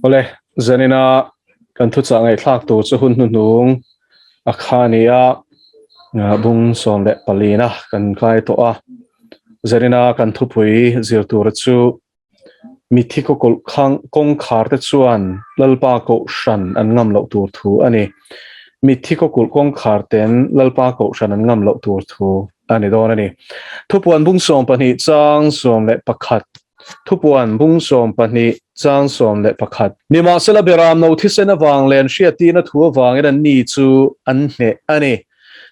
Awle, zanina kan thuchah ngaihthlak tur chu hun hnuhnung a kha a ni a, bung 14 na kan kai tawh a. Zanina kan thupui zir tura chu Mitthi kawkawlh khang kawngkhar te chuan Lalpa Kohhran an ngam loh tur thu a ni. Mitthi kawkulh kawngkhar ten Lalpa Kohhran an ngam loh tur thu a ni dawn a ni. Thupuan bung 12 chang 11 Thupuan bung 12 chang 11 Nimahsela Beram no thisen avang leh an hriattirna thu avangin an ni chu an hneh a ni.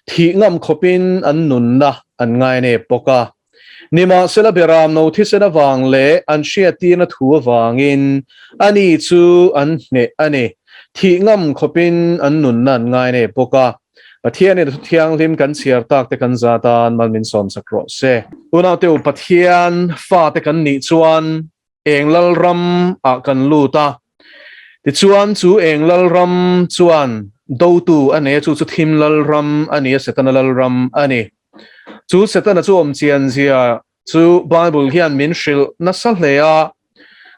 Thih ngam khawpin an nunna an ngainep bawk a. Nimahsela Beram no thisen avang leh an hriattirna thu avangin ani chu an hneh a ni. Thih ngam khawpin an nunna an ngai nei bawk a. Pathianin a thu thianghlim kan chhiar tak te kan za tan mal min sawmsak rawh se. Unaute u, Pathian fate kan nih chuan eng lalram ah kan lut a. Tichuan chu eng lalram chuan dotu a nei a, chu chu thim lalram a ni a, Setana lalram a ni. Chu Setana chu awm chian zia chu Bible hian min hrilh nasa hle a.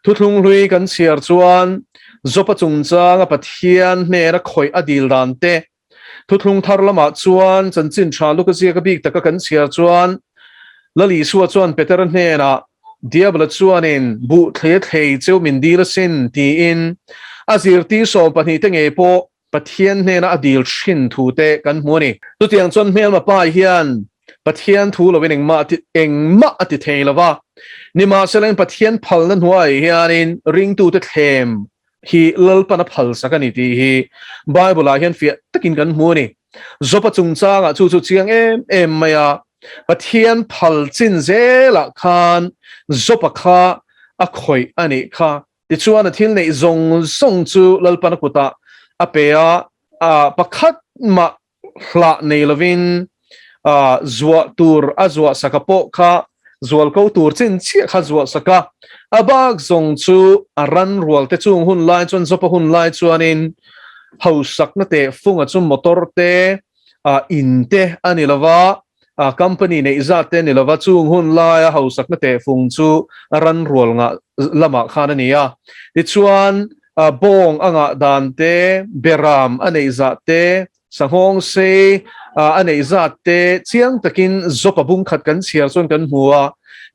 Thuthlung hlui kan chhiar chuan Jopa chungchanga Pathian hnena khawih a dil dan te, Thuthlung thar lamah chuan chanchin tha Luka ziaka bik taka kan chhiar chuan Lal Isua chuan Petera hnenah Diabla chuanin buh thlei a thlei cheu min dil asin tiin a zirtir 12 te ngei pawh Pathian hnena a dil thin thu te kan hmu a ni. Chutiang chuan hmelma pa hian Pathian thu lovin engmah engmah a ti thei lo va. Nimahsela Pathian phalna hnuai hianin ringtute thlem hi Lalpan a phalsak a ni tih hi Bible-ah hian fiah takin kan hmu a ni. Jopa chungchangah chu chu chiang em em mai a, Pathian phal chin zelah khan Jopa kha a khawih a nih kha. Tichuan a thil neih zawng zawng chu Lalpan a kutah a pe a, pakhat mah hlah nei lovin zuah tur a zuah saka pawh kha zual ko tur chin chiah kha zuah saka a bak zawng chu a ran rual te chung hun lai chuan Jopa hun lai chuanin hausakna teh funga chu motor te in te a ni lova company neih zat te a ni lova chung hun laia hausakna teh fung chu a ran rual ngah lamah khan a ni a. Tichuan bawng a ngah dan te, beram a neih zah te, sanghawng sei a neih zat te chiang takin Jopa bung khat kan chhiar chuan kan hmu a.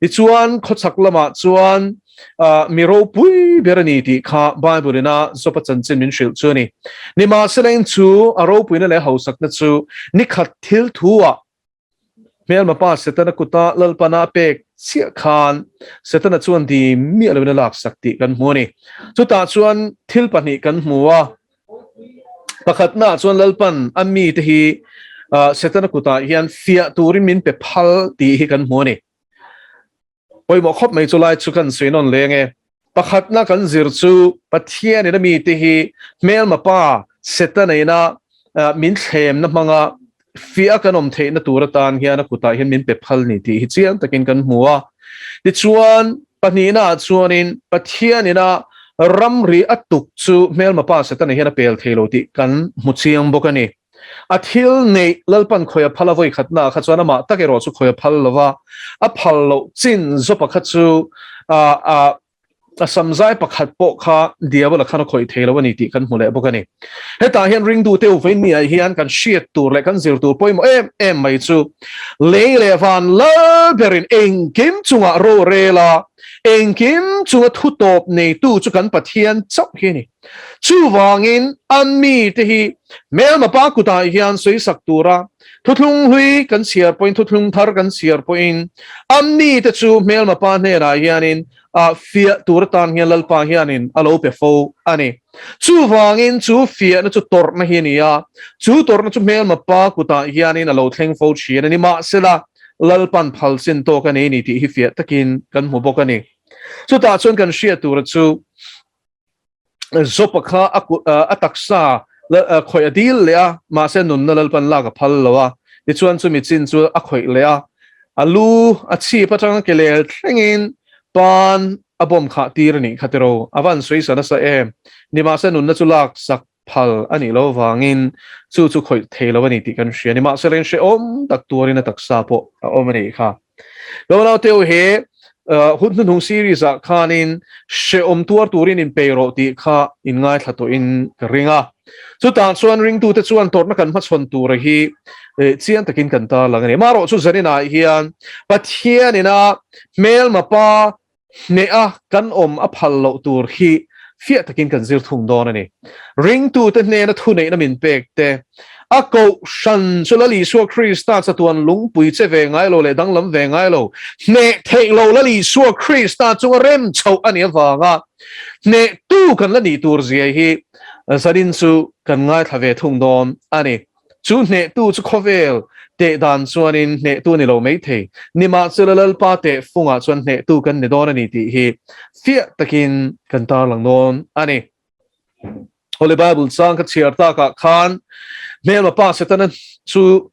Tichuan khawchhak lamah chuan mi ropui ber a ni tih kha Bible ina Jopa chanchin min hrilh chu a ni. Nimahsela in chu a ropuina leh hausakna chu nikhat thil thu-ah Hmelma pa Setana kuta Lalpana a pek chiah khan Setana chuan di miah loin a laksak tih kan hmu a ni. Chutah chuan thil pahnih kan hmu a, pakhatnaah chuan Lalpan a mite hi Setana kutah hian fiah turin min pe phal tih hi kan hmu a ni. Pawimawh khawp mai chu lai chu kan sawi nawn leng e. Pakhatna kan zir chu Pathianin a mite hi hmelma pa Setana ina min thlemna hmanga fiah a kan awm theihna tur atan hian a kutah hian min pe phal ni tih hi chiang takin kan hmu a. Tichuan, pahnihnaah chuanin Pathianin a ramri a tuk chu hmelma pa Setana hian a pel thei lo tih kan hmu chiang bawk a ni. A thil neih Lalpan khawi a phal a vawi khatnaah kha chuan amah tak erawh chu khawi a phal lo va, a phal loh chin zawpa kha chu a a samzai pakhat pawh kha Diabola khan a khawih thei lo a ni tih kan hmu leh bawk a ni. Hetah hian ringtute uvain mi ah hian kan hriat tur leh kan zir tur pawimawh em em mai chu lei leh van lal berin engkim chungah ro rel a, engkim chunga thu tawp neitu chu kan Pathian chauh hi a ni. Chuvangin a mite hi hmelma pa kutah hian sawisak tura thuthlung hlui kan chhiar pawhin thuthlung thar kan chhiar pawhin a mite chu hmelma pa hnenah hianin a fiah tur atan hian Lalpa hianin a lo pe fo a ni. Chuvangin chu fiahna chu tawrhna hi a ni a, chu tawrhna chu hmelma pa kutah hianin a lo thleng fo thin a ni. Mahsela Lalpan phal chin tawk a nei ni tih hi fiah takin kan hmu bawk a ni. Chutah chuan kan hriat tura chu Jopa kha a kut a taksa khawih a dil leh a, mahse nunna Lalpan lak a phal lo a, tichuan chumi chin chu a khawih leh a, a lu a chhip atanga ke lel thlengin pan a bawm khah tir a nih kha tiro, a van sawi sa nasa em, nimahse nunna chu lak sak phal a nih lo vangin chu chu khawih thei lo a ni tih kan hria, nimahse reng hrehawm tak tuarin a taksa pawh a awm a nih kha. Lo naute u he Hun hnuhnung series ah khanin hrehawm tuar turin in pei rawh tih kha in ngaithla tawhin ka ring a. Chutah chuan ringtute chuan tawrhna kan hmachhawn tura hi chiang takin kan tarlang a ni. Amaherawhchu zaninah hian Pathianina hmelma pa hneha kan awm a phal loh tur hi fiah takin kan zir thung dawn a ni. Ringtute hnena thuneihna min pek te, a kohhran chu Lal Isua Krista chatuan lungpui che ve ngai lo leh danglam ve ngai lo, hneh theih lo Lal Isua Krista chunga rem chhoh a nih avanga hnehtu kan la nih tur zia hi zanin chu kan ngaithla ve thung dawn a ni. Chu hnehtu chu khawvel teh dan chuanin hnehtu a ni lo maithei. Nimahsela Lalpa teh fungah chuan hnehtu kan ni dawn a ni tih hi fiah takin kan tarlang dawn a ni. Holy Bible chang ka chhiar takah khan hmelma pa Setana chu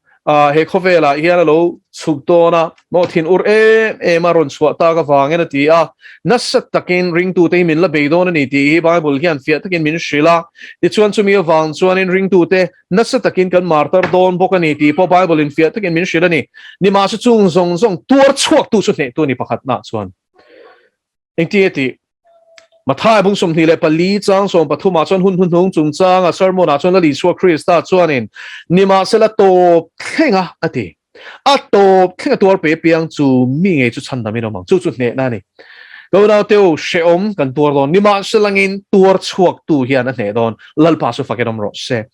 he khawvelah hian a lo chhuk dawn a, maw thin ur em em a rawn chhuah tak avangin a ti a, nasa takin ringtute hi min la bei dawn a ni tih hi Bible hian fiah takin min hrilh a. Tichuan chumi avang chuanin ringtute nasa takin kan martar dawn bawk a ni tih pawh Bible in fiah takin min hrilh a ni. Nimahse chung zawng zawng tuar chhuaktu chu hnehtu a ni pakhatnaah chuan. Engtin nge tih? Mathai bung 24 chang 13 ah chuan hun hnuhnung chungchanga sermon ah chuan Lal Isua Krista chuanin nimahsela tawp thlenga a ti. A tawp thlenga tuar pe piang chu mi ngei chu chhandam in awm ang. Chu chu hnehna a ni. Ka unau teu hrehawm kan tuar dawn. Nimahselangin tuar chhuaktu hian a hneh dawn. Lalpa chu fakin awm rawh se.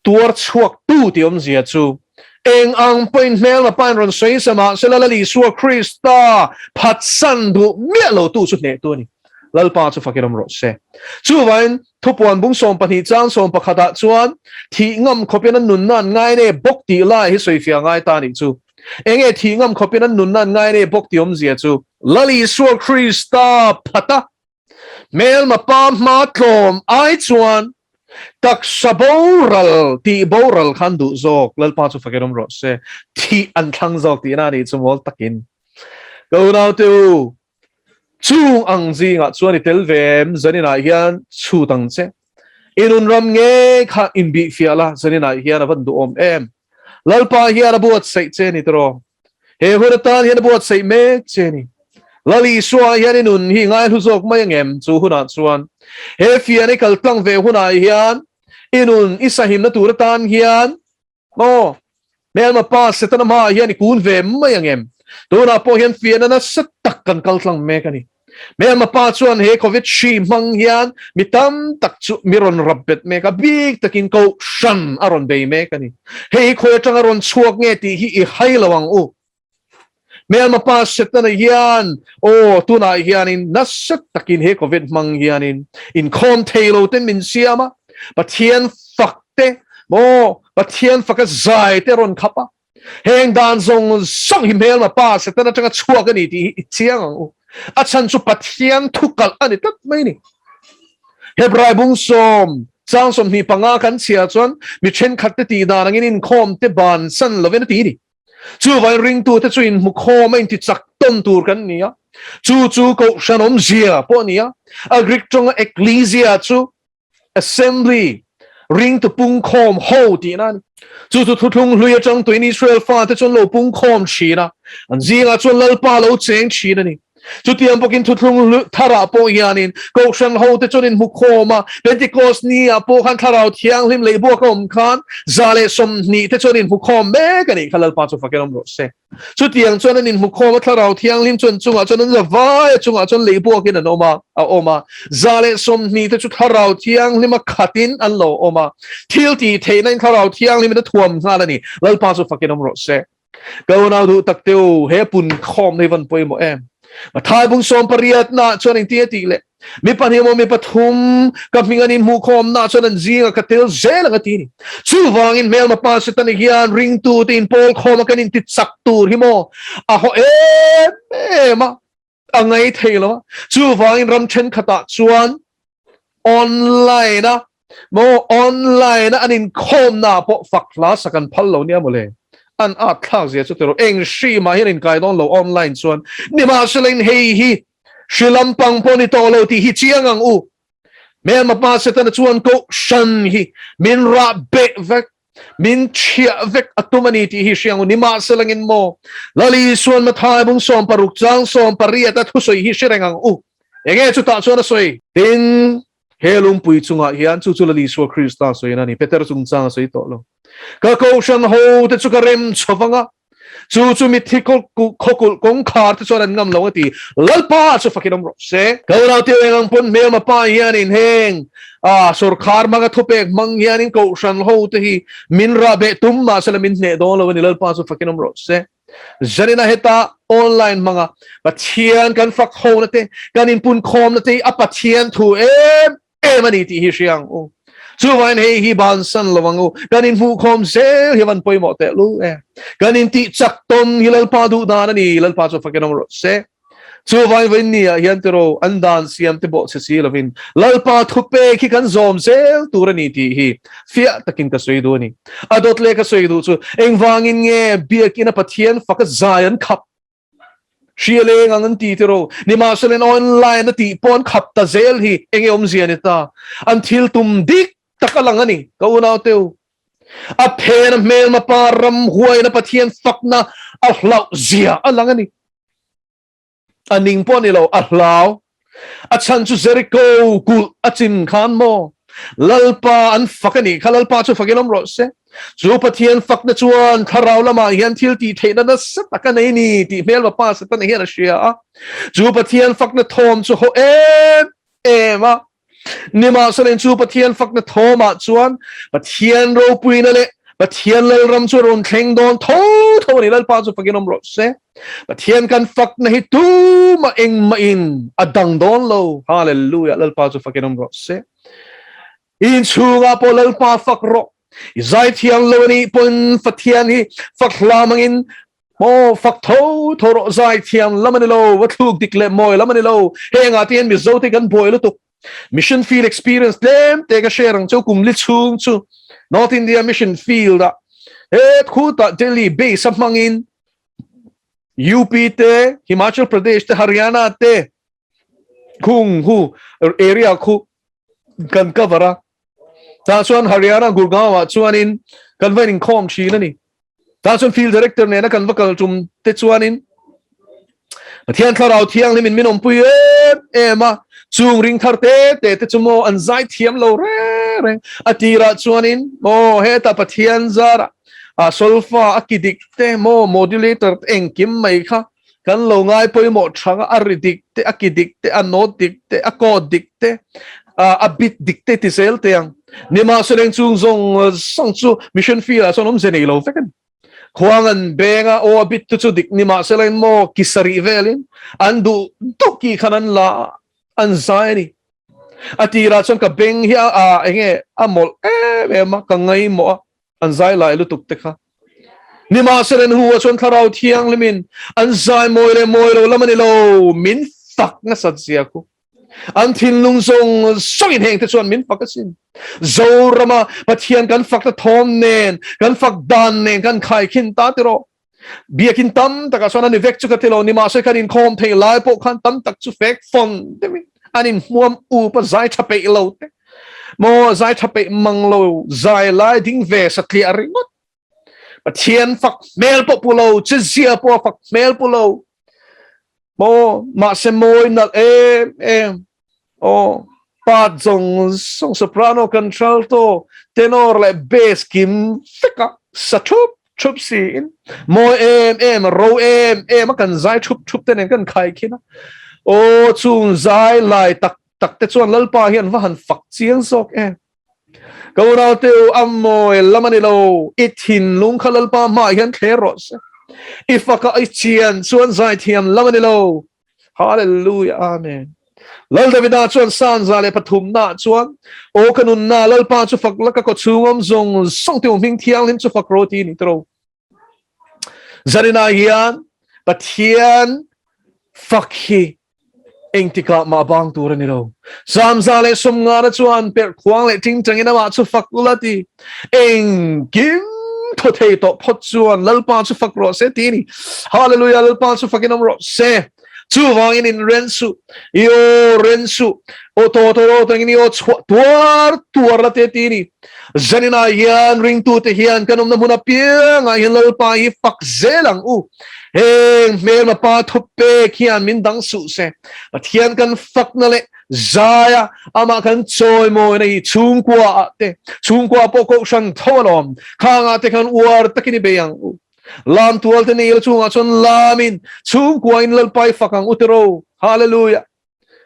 Tuar chhuak tu tih awmzia chu eng ang pawhin hmelma pain rawn sawi sa mah sela Lal Isua Krista phatsan duh miah lo tu chu hnehtu a ni. Lalpa chu fakin awm rawh se. Chuvain thupuan bung 12 chang 11 ah chuan thih ngam khawpin an nunna an ngai ne bawk tih lai hi sawifiah ngai ta nih chu. Enge thih ngam khawpin an nunna an ngai ne bawk tih awmzia chu Lal Isua Krista phata Hmelma pa hma tlawm ai chuan taksa boral tih boral khan duh zawk Lalpa chu fakin awm rawh se thih an thlang zawk tihna a nih chu mawl takin ka unaute u chung ang zingah chuan i tel ve em zaninah hian chhut ang che i nun ram ngei kha inbihfiah la zaninah hian a van duhawm em Lalpa hian a buatsaih che ni tiraw He hun atan hian a buatsaih mek che a ni. Lal Isua hian i nun hi ngaihlu zawk mai angem? Chu hunah chuan he fian i kal tlang ve hunah hian i nun i sahimna tur atan hian maw hmelma pa Setana hmaah hian i kun ve mai angem? Tunah pawh hian fiahna nasa tak kan kal tlang mek a ni. Hmelma pa chuan he Covid hri hmang hian mi tam tak chu mi rawn rap bet mek a, bik takin kohhran a rawn bei mek a ni. Hei hi khawi atanga rawn chhuak nge tih hi i hai lo ang u. Hmelma pa Setana hian aw tunah hianin nasa takin he Covid hmang hianin inkhawm thei lo ten min siam a, Pathian fak te maw Pathian faka zai te rawn khap a, Heng dan zawng zawng hi hmelma pa Satan atanga chhuak a ni tih hi i chiang ang u. A chhan chu Pathian thu kalh a ni tlat mai ni. Hebrai bung sawm chang 25 kan chhiar chuan mi thenkhat te tih dan angin inkhawm te ban san lovin a ti ni. Chuvangin ringtute chu inhmukhawm a inti chak tawn tur kan ni a. Chu chu kohhran awmzia pawh a ni a. A Greek tawnga ekklesia chu Assembly, ringtu pungkhawm ho tihna a ni. Chu chu thuthlung hlui atang tuin Israel fate chuan lo pungkhawm thin a, an zingah chuan Lalpa lo cheng thin a ni. Chutiang bawkin thuthlung tharah pawh hianin Kohhran hote chuan inhmukhawm a, Pentecost ni-ah pawh khan Thlarau Thianghlim lehbuak a awm khan 120 te chuan inhmukhawm mek a nih kha Lalpa chu fakin awm rawh se. Chutiang chuan an inhmukhawm a, Thlarau Thianghlim chuan chungah chuan an la vai a, chungah chuan lei buakin an awm a, a awm a. 120 te chu Thlarau Thianghlima khatin an lo awm a, thil tih theihna in Thlarau Thianghlimin a thuam nghal a ni. Lalpa chu fakin awm rawh se. Ka unau duh tak te u, he punkhawmna hi van pawimawh em? Mathai bung sawmpariatnaah chuan engtin a tih leh? Mi pahnih emaw mi pathum ka hming an inhmuhkhawmnaah chuan an zingah ka tel zel ang a ti a ni. Chuvangin hmelma pa Setana hian ringtute inpawl khawma kan inti chak tur hi maw a haw em em a, a ngai thei lo a. Chuvangin ram thenkhatah chuan online a Maw online a an inkhawmna pawh fak hla sak an phal lo nia mawle. An at thlak zia chu tiraw eng hri mah hian inkai dawn lo online chuan. Nimahsela in hei hi hri lampang pawh ni tawh lo tih hi chiang ang u. Hmelma pa Setana chuan kohhran hi min rah beh vek. Min chhiah vek a tum a ni tih hi hriang u. Nimahselangin maw, Lal Isuan Mathai bung 16 chang 18 a thusawi hi hre reng ang u. Enge chutah chuan a sawi? Tin, he lungpui chungah hian chu chu Lal Isua Krista sawiin a ni. Peter chungchang a sawi tawh lo. Ka kohhran ho te chu ka rem chho vang a, chu chu mitthi khawkulh kawngkhar te chuan an ngam lo a ti. Lalpa chu fakin awm rawh se. Ka unau te eng ang pawn hmelma pa hianin heng a sorkar hmanga thupek hmang hianin kohhran ho te hi min rah beh tum mahsela min hneh dawn lo a ni. Lalpa chu fakin awm rawh se. Zanina heta online hmanga Pathian kan fak hona te, kan inpunkhawmna te hi a Pathian thu em em a ni tih hi hria ang u. Chuvangin hei hi bansan lo ang u. Kan inhmuhkhawm zel hi van pawimawh teh lu e. Kan intih chak tawn hi Lalpa duh dan a ni. Lalpa chu fakin awm rawh se. Chuvangin vawiin ni ah hian tiraw an dan siam te bawh chhe si lovin Lalpa thupek hi kan zawm zel tur a ni tih hi fiah takin ka sawi duh a ni. A dawt leh ka sawi duh chu engvangin nge biakina Pathian faka zai an khap hria leng ang an ti tiraw? Nimahsela online a tih pawh an khap ta zel hi enge awmzia ni ta? An thil tum dik tak a lang a ni ka unau teu. A phena hmelma pa ramhuaina Pathian fakna a hlauh zia a lang a ni. A ning pawh a ni lo, a hlau. A chhan chu Jericho kulh a chim khan maw? Lalpa an fak a nih kha, Lalpa chu fakin awm rawh se. Chu Pathian fakna chuan thlarau lamah hian thil tih theihna nasa tak a nei ni tih hmelma pa Setana hian a hria a. Chu Pathian fakna thawm chu haw em em a. Nimahselain chu Pathian fakna thawmah chuan Pathian ropuina leh Pathian Lalram chu a rawn thleng dawn tho tho a ni. Lalpa chu fakin awm rawh se. Pathian kan fakna hi tumah engmahin a dang dawn lo. Hallelujah! Lalpa chu fakin awm rawh se. I inchhungah pawh Lalpa fak rawh. I zaithiam lo a nih pawn Pathian hi fak hlam angin Maw fak tho tho rawh zai thiam lam a ni lo, va thluk dik leh mawi lam a ni lo. Hengah te hian Mizo te kan buai lutuk. Mission field experience tlem te ka share ang chu kum li chhung chu North India Mission Field ah he khutah Delhi base a hmangin UP te, Himachal Pradesh te, Haryana te khung hu area khu kan cover a. Tah chuan Haryana Gurgaon ah chuanin kan va inkhawm thin a ni. Tah chuan field director nena kan va kal tum te chuanin Pathian thlarau thianghlim in min awmpui em em a, chung ring thar te te te chu maw an zai thiam lo reng reng. A tirah chuanin maw heta Pathian zara a solfa a ki dik te maw modulator te engkim mai kha Kan lo ngai pawimawh thang a, a ri dik te, a ki dik te, a note dik te, a chord dik te, a beat dik te ti zel te ang. Nimahsela eng chung zawng zawng chu mission field ah chuan awmze nei lo vek a ni. Khuang an beng a, aw a beat tu chu dik nimahsela in maw ki sarih velin an duh duh ki khan an la a, an zai a ni. A tirah chuan ka beng hi a enge a mawlh em em a, ka ngaimawh a. An zai lai lutuk te kha. Nimahsela an hu ah chuan Thlarau Thianghlimin an zai mawi leh mawi lo lam a ni lo, min fak nasat zia khu. An thinlung zawng zawngin heng te chuan min fak asin. Zorama Pathian kan fakna thawm nen, kan fak dan nen kan khaikhin ta tiraw. Biakin tam takah chuan a ni vek chu ka ti lo, nimahse kan inkhawm thei lai pawh khan tam tak chu fek fawn deuhin an inhmuam up a, zai tha peih lo te maw, zai tha peih mang lo, zai lai ding ve satliah ringawt. Pathian fak hmel pawh pu lo, chezia pawh a fak hmel pu lo maw, mahse mawi nalh em em. Aw, part zawng zawng soprano, contralto, tenor leh bass kim vek a sa thup thup siin mawi em em, ro em em a kan zai thup thup te nen kan khai khin a. Aw, chung zai lai tak tak te chuan Lalpa hian va han fak chiang zawk em. Ka unau te u, a mawi lam a ni lo, i thinlung kha Lalpa hmaah hian thler rawh se. I faka i chian chuan zaithiam lam a ni lo. Hallelujah, Amen. Lal Davida chuan sanza leh pathumna chuan aw ka nunna Lalpa chu fak la ka kawchhung awm zawng zawng te hming thianghlim chu fak ro ti ni tro. Zarina hian Pathian fak hi engtikah mah bang tur ani lo. Samza leh sawmngana chuan perh khuang leh tingtangin amah chu fak ula ti. Engkim thaw thei tawh phawt chuan Lalpa chu fak rawh se ti a ni. Hallelujah, Lalpa chu fakin awm rawh se. Chuvangin inren suh, i aw ren suh, aw tawtawrawt angin i aw chhuah tuar tuar la te ti ni. Zaninah hian ringtute hian kan awmna hmun apiangah hian Lalpa hi fak zel ang u. Heng hmelma pa thupek hian min dang suh se. Pathian kan fakna leh zaia amah kan chawimawina hi chhungkua ah te, chhungkua pawh kohhran tho alawm, khangah te khan uar takin i bei ang u. Lam tual te nei la chungah chuan lamin chhungkua in Lalpa i fak ang u tiro. Hallelujah.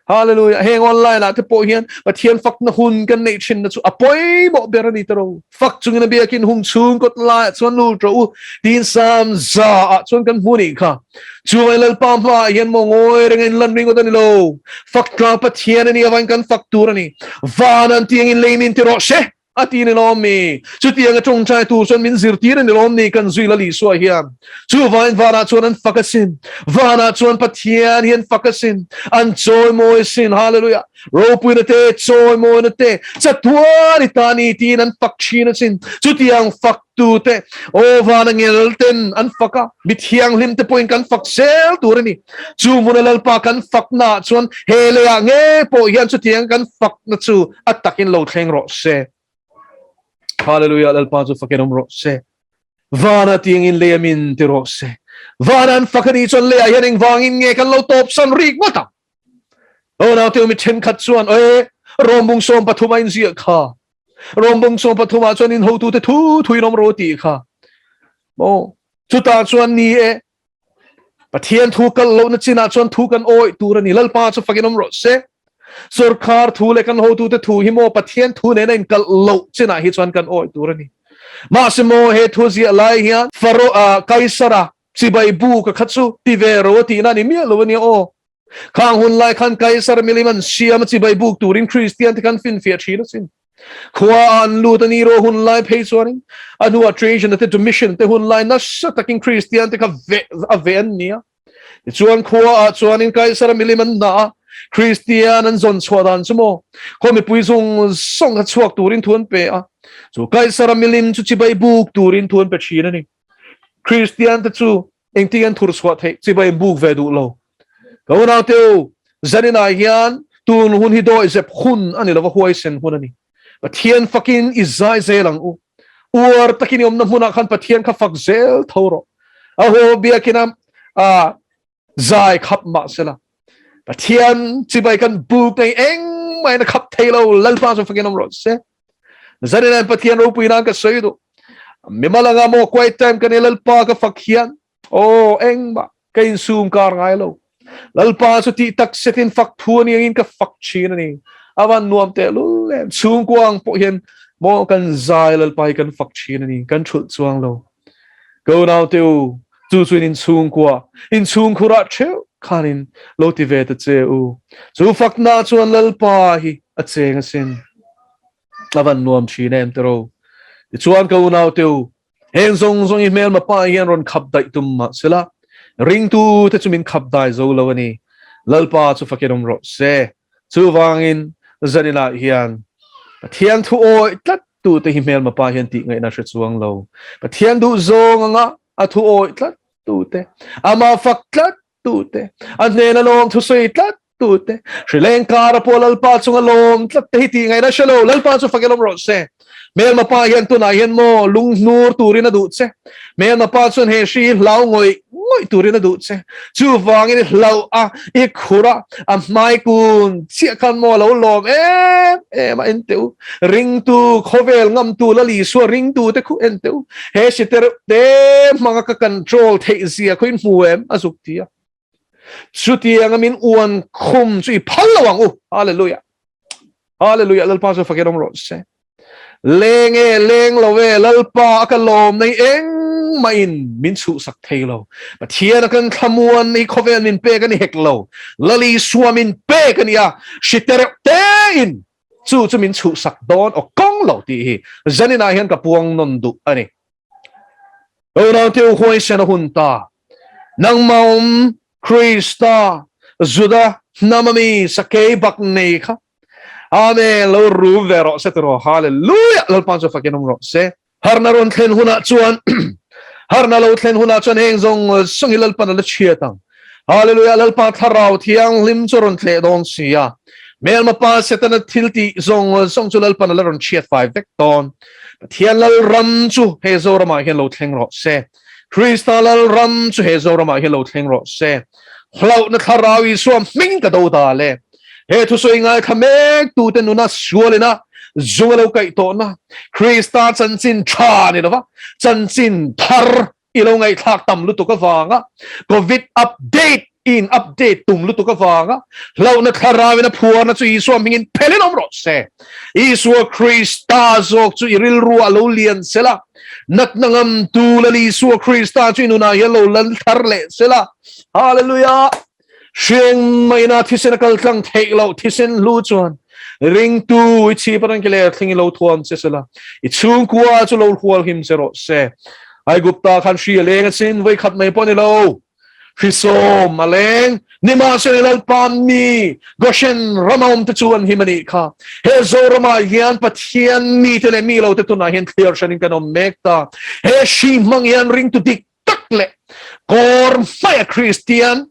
Hallelujah. Heng online ah te pawh hian Pathian fakna hun kan neih thin na chu a pawimawh ber a ni tiro. Fak chungin a biakin hung chhung kawt laiah chuan lut rawh u tiin Psalm za ah chuan kan hmu nih kha. Chuvai Lalpa hmaah hian maw ngawi reng a inlan ringawt a ni lo. Fak tlang Pathian a nih avangin kan fak tur a ni. Van an tiangin lei min ti rawh se. A ti ni lawm mi? Chutiang a tawngtai tur chuan min zirtir a ni lawm ni kan zui Lal Isua hian? Chuvangin vanah chuan an fak asin. Vanah chuan Pathian hi an fak asin. An chawimawi asin. Hallelujah! Ropuina te, chawimawina te, chatuan i ta ni tiin an fak thin asin. Chutiang fak tute, aw vana ngel ten an fak a, mi thianghlim te pawhin kan fak zel tur a ni. Chu hmuna Lalpa kan faknaah chuan he leiah nge pawh hian chutiang kan fakna chu a takin lo thleng rawh se. Hallelujah, Lalpa chu fakin awm rawh se. Vana tiangin lei amin ti rawh se. Vana an fak a nih chuan leiah hian engvangin nge kan lo tawpsan rik ngawt ang? Aw naute mi thenkhat chuan, e, Rawmbung 13 a inziah kha. Rawmbung 13 ah chuan in hotute thu thuin awm rawh tih kha. Maw? Chutah chuan ni e, Pathian thu kal lohna chinah chuan thu kan awih tur a ni. Lalpa chu fakin awm rawh se. Sorkar thu leh kan hotute thu hi maw Pathian thu nena inkalh loh chinah hi chuan kan awih tur a ni. Mahse maw he thu ziah lai hian Pharaoh Kaisara chibai bu ka kha chu ti ve ro a tihna a ni miah lo a nia aw. Khang hun lai khan Kaisar milim an siam a chibai buk turin Kristian te khan finfiah thin asin. Khua an lut a ni ro hun lai phei chuanin a hnuah Trajan te Domitian te hun lai nasa takin Kristian te kha ve a ve an ni a. Tichuan khua ah chuanin Kaisar milim an dah a, Kristian an zawn chhuah dan chu maw khaw mipui zawng zawng kha chhuak turin thu an pe a, chu Kaisar milim chu chibai buk turin thu an pe thin a ni. Kristian te chu Engtin an thur chhuah theih chibai in buk ve duh lo. Ka unaute u, zaninah hian tun hun hi dawihzep hun a ni lova huaisen hun a ni. Pathian fakin i zai zel ang u. Uar takin i awmna hmunah khan Pathian kha fak zel tho rawh. A haw biakina a zai khap mah sela. Pathian chibai kan buk nei engmah in a khap thei lo. Lalpa chu fakin awm rawh se. Zanin Pathian ropui nan ka sawi duh. Mimal anga maw quiet time ka nei Lalpa ka fak hian aw engmah ka insum kar ngai lo. Lalpa chu tih tak setin fak thu ani angin ka fak thin ani. Avan nuam teh lul em. Chhungkua ang pawh hian maw kan zai Lalpa hi kan fak thin ani. Kan thulh chuang lo. Ka unaute u, chu chuin in chhungkua, in chhungkhurah theuh khanin lo ti ve ta che u. Chu fakna chuan Lalpa hi a cheng asin. A van nuam thin em tiro. Tichuan ka unaute u, heng zawng zawng i hmelma pa hian rawn khap daih tum mah sela, ringtu te chu min khap dai zo lo a ni. Lalpa chu fakin awm rawh se. Chuvangin zaninah hian Pathian thu awih tlat tute hi hmelma pa hian tih ngaihna hre chuang lo. Pathian duh zawng anga a thu awih tlat tute, amah fak tlat tute, a hnena lawm thusawi tlat tute, hrileng kara pawh Lalpa chunga lawm tlat te hi tih ngaihna hre lo. Lalpa chu fakin awm rawh se. Hmelma pa hian tunah hian maw lunghnur turin a duh che. Hmelma pa chuan he hri hi hlau ngawih ngawih turin a duh che. Chuvangin i hlauh a, i khur a, a hmai kun chiah khan maw a lo lawm em em a, en teh u. Ringtu, khawvel ngamtu Lal Isua ringtu te khu en teh u. He hri te reuh te hmanga ka control theih zia khaw in hmu em? A zuk ti a. Chutianga min uan khum chu i phal lo ang u. Hallelujah. Hallelujah. Lalpa chu fakin awm rawh se. Leng e, leng lo e, Lalpa a ka lawm nei engmah in min chhuhsak thei lo. Pathian a kan thlamuan hi khawvel min pek a ni hek lo. Lal Isua min pek a ni a, hri tereuh te in chu chu min chhuhsak dawn aw kawng lo tih hi zaninah hian ka puang nawn duh a ni. Unau te u huaisen a hun ta. Nangmah awm Krista Juda hnam ami sakei bak nei kha. Amen lo rum ve rawh se tiraw. Hallelujah Lalpa chu fakin awm rawh se. Harna rawn thlen hunah chuan harna lo thlen hunah chuan heng zawng zawng hi Lalpan a la chhiat ang. Hallelujah Lalpa thlarau thianghlim chu rawn thleh dawn si a. Hmelma pa Setana thil tih zawng zawng chu Lalpan a la rawn chhiat fai vek dawn. Pathian Lalram chu he Zoramah hian lo thleng rawh se. Krista Lalram chu he Zoramah hian lo thleng rawh se. Hlauhna thlarau Isua hming ka do ta le. He thusawi ngaithla mek tute nuna sualina zung a lo kaih tawhna Krista chanchin tha ni lova chanchin thar i lo ngaihthlak tam lutuk avanga Covid update in update tum lutuk avanga hlauhna thlarauin a phuarna chu Isua hmingin phelin awm rawh se. Isua Krista zawk chu i rilru a lo lian sela, natna ngamtu Lal Isua Krista chu i nunah hian lo lal thar leh sela. Hallelujah! Hriang maina thisen a kal tlang theih loh thisen hlu chuan ringtu i chhip atang ki ler thleng i lo thuam che sela, i chhungkua chu lo hual him che rawh se. Aigupta khan hri a leng asin, vawi khat mai pawh a ni lo. Hrisawm a leng, nimahsela Lalpa mi Goshen rama awmte chu an him a nih kha. He Zoramah hian Pathian mite leh mi lote tunah hian thliar hranin kan awm mek ta. He hri hmang hian ringtu dik tak leh kawr hmaia Kristian,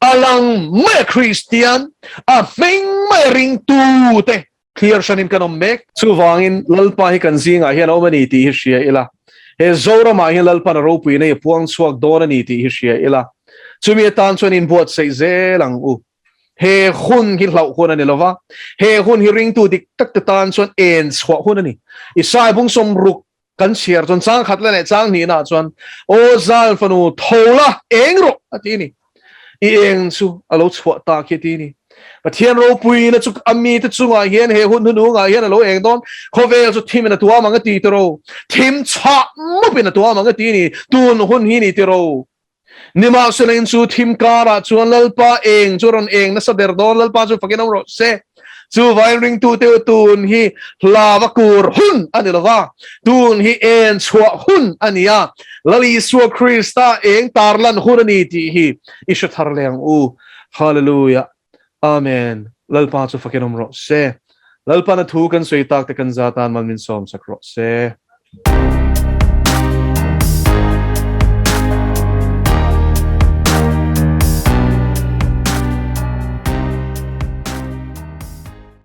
a lang maia Kristian, a hming maia ringtute Thlir hranin kan awm mek. Chuvangin Lalpa hi kan zingah hian a awm a ni tih hi hria ila. He Zoramah hian Lalpan a ropuina hi a puang chhuak dawn a ni tih hi hria ila. Chumi atan chuan inbuatsaih zel ang u. He hun hi hlauh hun a ni lova, he hun hi ringtu dik tak te tan chuan en chhuah hun a ni. Isai bung sawmruk kan chhiar chuan chang khat la leh chang hnihna chuan aw Zion fanu tho la eng rawh a ti a ni. I eng chu a lo chhuah ta khi a ti a ni. Pathian ropuina chu a mite chungah hian he hun hnuhnungah hian a lo eng dawn. Khawvel chu thimin a tuam ang a ti tiro. Thim chhah mupin a tuam ang a ti a ni. Tun hun hi ni tiro. Nimahsela in chu thim karah chuan Lalpa eng chu rawn eng nasa ber dawn, Lalpa chu fakin awm rawh se. Chuvain ringtute u tun hi hlava kur hun a ni lova, tun hi en chhuah hun a ni a, Lal Isua Krista eng tarlan hun a ni tih hi i hre thar leh ang u. Hallelujah. Amen. Lalpa chu fakin awm rawh se. Lalpana thu kan sawi tak te kan za tan mal min sawm sak rawh se.